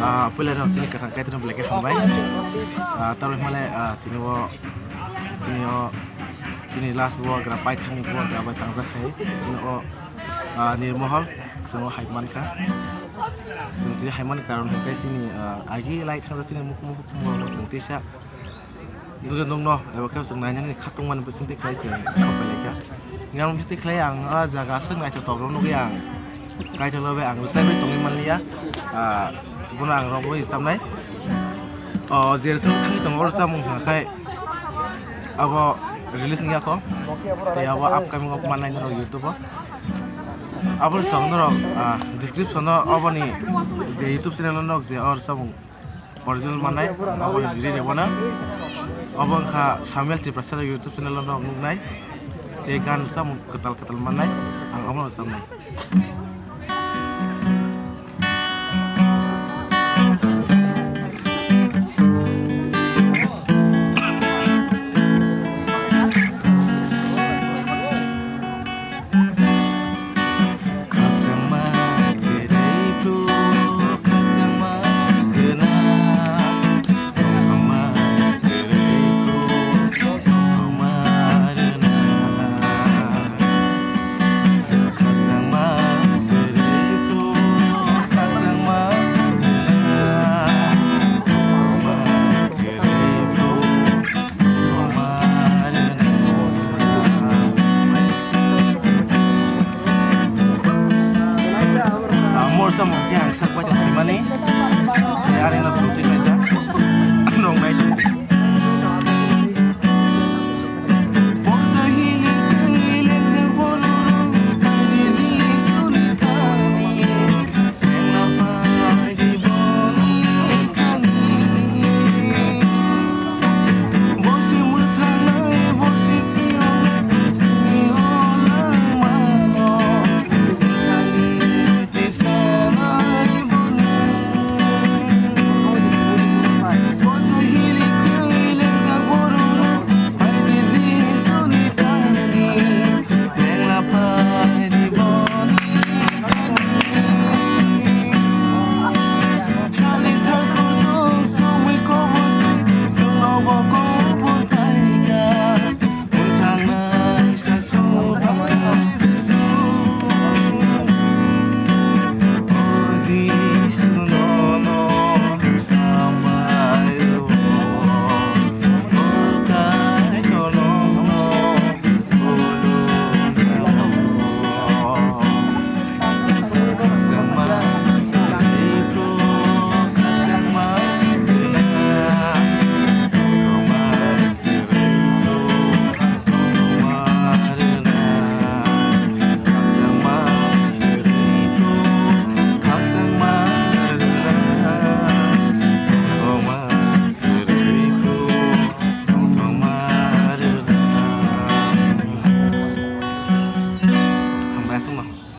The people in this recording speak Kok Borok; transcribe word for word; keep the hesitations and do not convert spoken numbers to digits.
Ah, puila no chini kwthang Kaitorno belai khe hambai. Ah, tamo hwnmale, ah, chini o, chini o, chini last bubagra paithakni bubagra bai tangjak khai. Chini o, ah, Nirmohol, chwng o hai mankha. Chwng tini hai mani karon hwnkhe chini, ah, agi lai thangjak chini mukhumu, mukhumu chwng tisa. Nukjak nukno, eba khe chwng nainani khatungmani bisingtwi khlai chwng sok pailaikha. Yang bisingtwi khlai ang ah jaga aswk naithotok rok nugwi ang Kaitorno bai ang rwchapwi tongwi manliya. Ah, bono ang rwgwi rwchapnai. O je rwchapnai thangwi tongo, o rwchapmung hwnkhai abo release wngya kho. Tei abo upcoming o mannai norok YouTube o. Abo rwchapmung norok, ah, description o oboni je YouTube channel o nok je o rwchapmung original mannai, aboni video rebono. Obo wngkha Samuel Tiprasa YouTube channel o nok nuknai. Tei gan rwchapmung kwtal kwtal mannai, ang omo rwchapnai. Khakchangma kwrwi bru, khakchangma gwnang, tongthokma kwrwi bru, tongthokma rwnang. Khakchangma kwrwi bru, khakchangma gwnang, tongthokma kwrwi bru, tongthokma rwnang. Ah, morsa mungkhe ang sak bacha saimani.